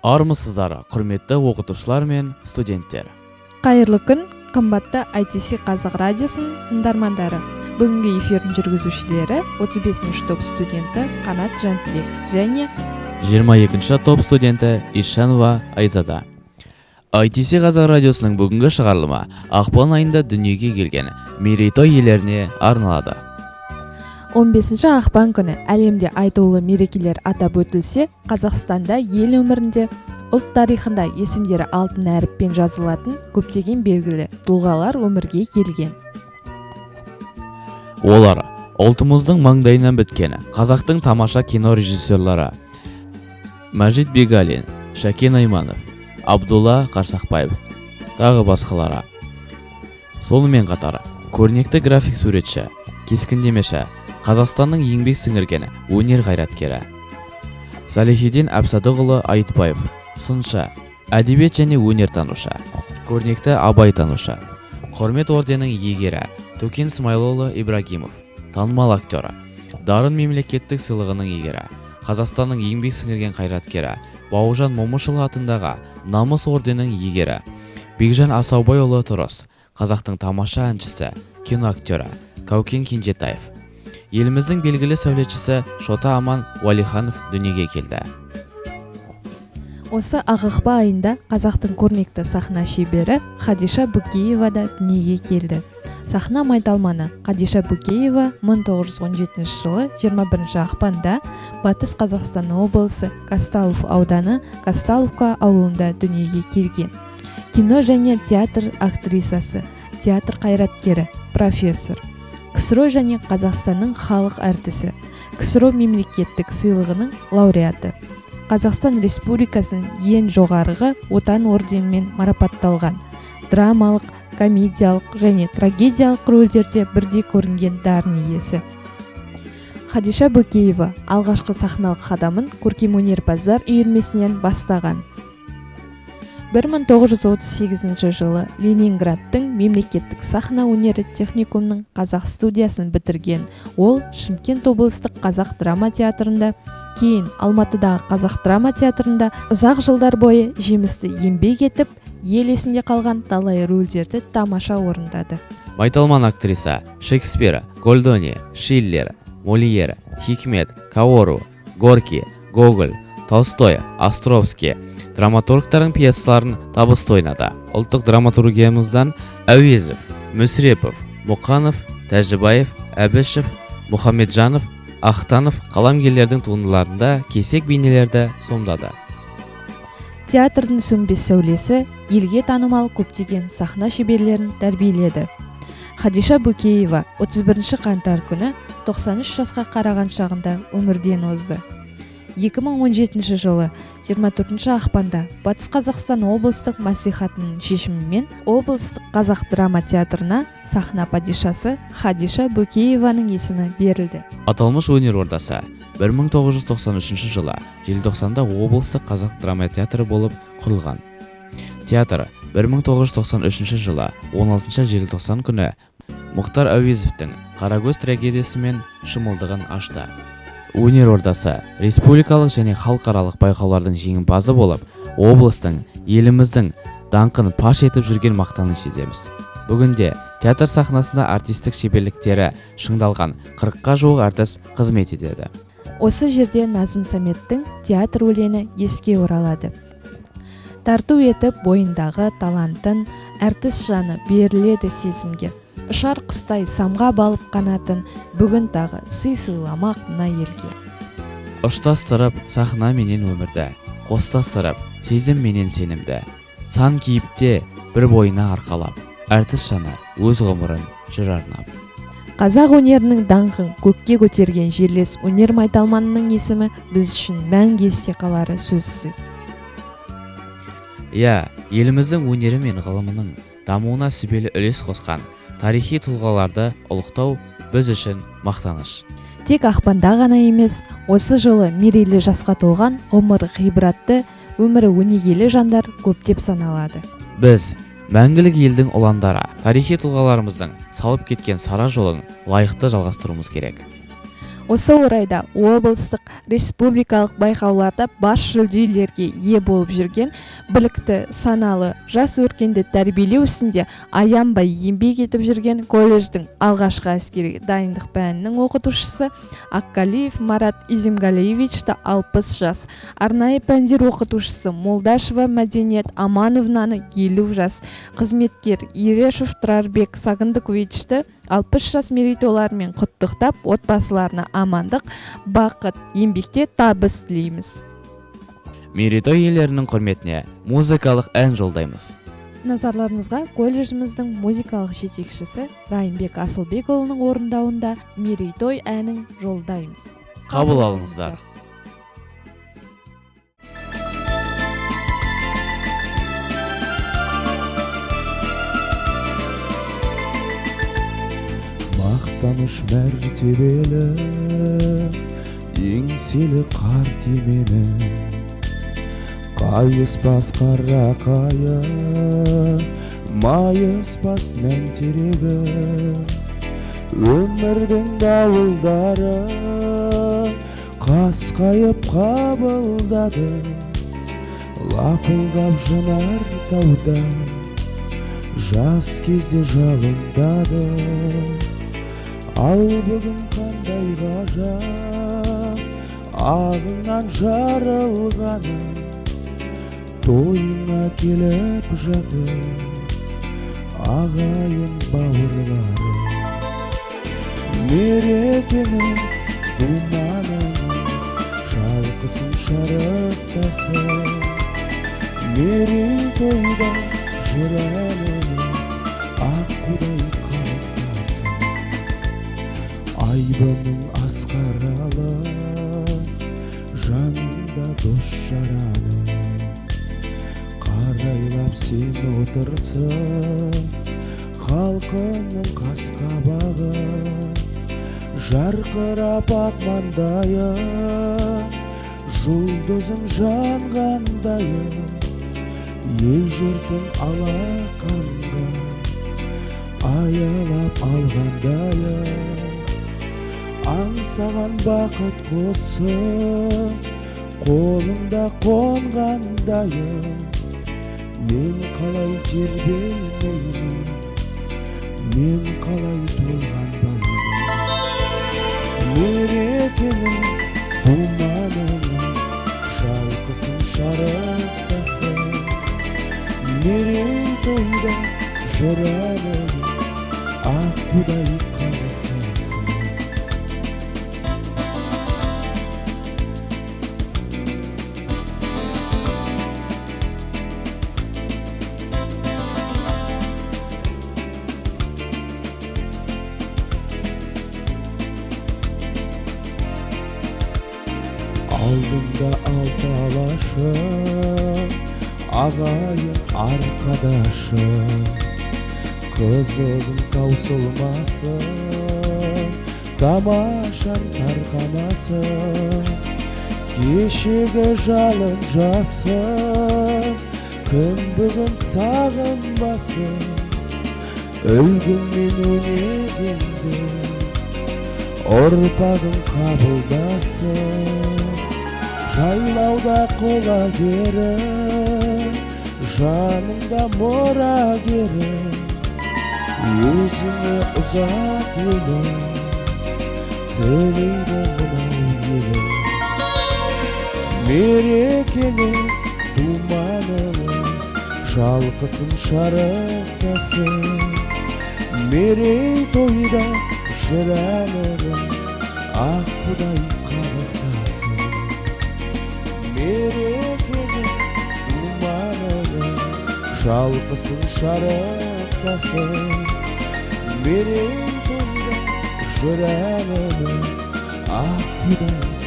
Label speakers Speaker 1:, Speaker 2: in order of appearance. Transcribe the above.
Speaker 1: Армысыздар, құрметті оқытушылар мен студенттер!
Speaker 2: Қайырлы күн, қымбатты ITC Қазақ радиосының тыңдармандары! Бүгінгі эфирдің жүргізушілері 35 топ студенті Қанат Жантілек және
Speaker 1: 22 топ студенті Ишанова Айзада. ITC Қазақ радиосының бүгінгі шығарылымы ақпан айында дүниеге келген мерейтой иелеріне арналады.
Speaker 2: 15 ақпан күні әлемде айтулы мерекелер атап өтілсе, Қазақстанда ел өмірінде, ұлт тарихында есімдері алтын әріппен жазылатын көптеген белгілі тұлғалар өмірге келген.
Speaker 1: Олар ұлтымыздың маңдайынан біткен қазақтың тамаша кино режиссерлары Мәжит Бегалин, Шәкен Айманов, Абдулла Қарсақбаев, тағы басқалары. Сонымен қатар көрнекті график суретші, кескіндемеші, Қазақстанның еңбек сіңірген өнер қайраткері Салихидин Әбсадықұлы Айтбаев, сыншы, әдебиет және өнертанушы, көрнекті абайтанушы, Құрмет орденінің иегері Төкен Смайылұлы Ибрагимов, танымал актер, Дарын мемлекеттік сыйлығының иегері, Қазақстанның еңбек сіңірген қайраткері, Бауыржан Момышұлы атындағы Намыс орденінің иегері Бекжан Асаубайұлы Тұрыс, қазақтың тамаша әншісі, кино актері Кәукен Кенжетаев, еліміздің белгілі сәулетшісі Шота Аман Уәлиханов дүниеге келді.
Speaker 2: Осы ақпан айында қазақтың көрнекті сахна шебері Хадиша Бөкеева да дүниеге келді. Сахна майталманы Хадиша Бөкеева 1917 жылы 21 ақпанда Батыс Қазақстан облысы, Казталов ауданы, Казталовка ауылында дүниеге келген. Кино және театр актрисасы, театр қайраткері, профессор, КСРО және Қазақстанның халық әртісі, КСРО мемлекеттік сыйлығының лауреаты, Қазақстан Республикасының ең жоғарғы Отан орденімен марапатталған, драмалық, комедиялық және трагедиялық рөлдерде бірдей көрінген дарын иесі. Хадиша Бөкеева алғашқы сахналық қадамын көркемөнерпаздар үйірмесінен бастаған. 1938 жылы Ленинградтың мемлекеттік сахна өнері техникумының қазақ студиясын бітірген ол Шымкент облыстық қазақ драма театрында, кейін Алматыдағы қазақ драма театрында ұзақ жылдар бойы жемісті еңбек етіп, ел есінде қалған талай рөлдерді тамаша орындады.
Speaker 1: Майталман актриса Шекспир, Гольдони, Шиллер, Мольер, Хикмет, Каору, Горький, Гоголь, Толстой, Островский драматургтардың пьесаларын табысты ойнады. Ұлттық драматургиямыздан Әуезов, Мүсірепов, Мұқанов, Тәжібаев, Әбішев, Мұхамеджанов, Ахтанов қаламгерлердің туындыларында кесек бейнелерді сомдады.
Speaker 2: Театрдың сөнбес сәулесі, елге танымал көптеген сахна шеберлерін тәрбиеледі. Хадиша Бөкеева 31 қаңтар күні 93 жасқа қараған шағында өмірден озды. 2017 жылы 24 ақпанда Батыс Қазақстан облыстық мәслихатының шешімімен облыстық қазақ драма театрына сахна падишасы Хадиша Бөкееваның есімі берілді.
Speaker 1: Аталмыш өнер ордасы 1993 жылы желтоқсанда облыстық қазақ драма театры болып құрылған. Театр 1993 жылы 16 желтоқсан күні Мұхтар Әуезовтің «Қарагөз» трагедиясымен шымылдығын ашты. Өнер ордасы республикалық және халықаралық байқаулардың жеңімпазы болып, облыстың, еліміздің даңқын паш етіп жүрген мақтаныш етеміз. Бүгінде театр сахнасында артистік шеберліктері шыңдалған 40-қа жуық әртіс қызмет етеді.
Speaker 2: Осы жерде Назым Саметтің «Театр» өлеңі еске оралады. Тарту етіп бойындағы талантын, әртіс жаны беріледі сезімге. Ұшар құстай самғап алып қанатын, бүгін тағы сый сыйламақ мына елге.
Speaker 1: Ұштастырып сахна менен өмірді, қостастырып сезім менен сенімді, сан кейіпте бір бойына арқалап, әртіс жаны өз ғұмырын жыр арнап.
Speaker 2: Қазақ өнерінің даңқын көкке көтерген жерлес өнер майталманының есімі біз үшін мәңгі есте қалары сөзсіз.
Speaker 1: Иә, еліміздің өнері мен ғылымының дамуына сүбелі үлес қосқан тарихи тұлғаларды ұлықтау біз үшін мақтаныш.
Speaker 2: Тек ақпанда ғана емес, осы жылы мерейлі жасқа толған, ғұмыры ғибратты, өмірі өнегелі жандар көптеп саналады.
Speaker 1: Біз, мәңгілік елдің ұландары, тарихи тұлғаларымыздың салып кеткен сара жолын лайықты жалғастыруымыз керек.
Speaker 2: Осы орайда облыстық, республикалық байқауларда бас жүлделерге ие болып жүрген білікті, саналы, жас өркенді тәрбиелеу ісінде аянбай еңбек етіп жүрген колледждің алғашқы әскери дайындық пәнінің оқытушысы Аккалиев Марат Изимгалиевичті 60 жас, арнайы пәндер оқытушысы Молдашева Мәдениет Амановнаны 50 жас, қызметкер Ерешев Тұрарбек Сағындыковичті 60 жас мерейтойларымен құттықтап, отбасыларына амандық, бақыт, еңбекте табыс тілейміз.
Speaker 1: Мерейтой иелерінің құрметіне музыкалық ән жолдаймыз.
Speaker 2: Назарларыңызға колледжіміздің музыкалық жетекшісі Райымбек Асылбекұлының орындауында мерейтой әнін жолдаймыз.
Speaker 1: Қабыл алыңыздар.
Speaker 3: Мақтаныш мәртебелі, еңселі қарт емені, қайыспас қара қайың, майыспас нән терегі, өмірдің дауылдары қасқайып қабылдады, лапылдап жанар тауда жас кезде жалындады. Ал бүгін қандай ғажап, ағыңнан жарылғаны, тойыңа келіп жатыр ағайын бауырлары. Мерекеңіз, думаныңыз, шалқысын шарықтасын, мерейтойда жыр әніңіз аққудай қалықтасын. Айбының асқаралы, жанында дос жараны, қарайлап сен отырсың, халқының қас қабағы, жарқырап ақ маңдайы, жұлдызың жанғандайы, ел жұртың алақанға аялап алғандайы. Аңсаған бақыт құсы қолыңда қонғандайы, мен қалай тербелмеймін, мен қалай толғанбаймын. Мерекеңіз, думаныңыз, шалқысын шарықтасын, мерейтойда жыр әніңіз аққудай қалықтасын. Алдында алты алашы, ағайын арқадашы, қызығың таусылмасын, тамашаң тарқамасын, кешегі жалын жасын, кім бүгін сағынбасын, үлгіңмен өнегеңді ұрпағың қабылдасын. Жайлауда құлагері, жаныңда мұрагері, өзіңе ұзақ өмір тілейді мынау елі. Мерекеңіз, думаныңыз, шалқысын шарықтасын, мерейтойда жыр әніңіз аққудай қалықтасын. Мерекеңіз, думаныңыз, шалқысын шарықтасын, мерейтойда жыр әніңіз аққудай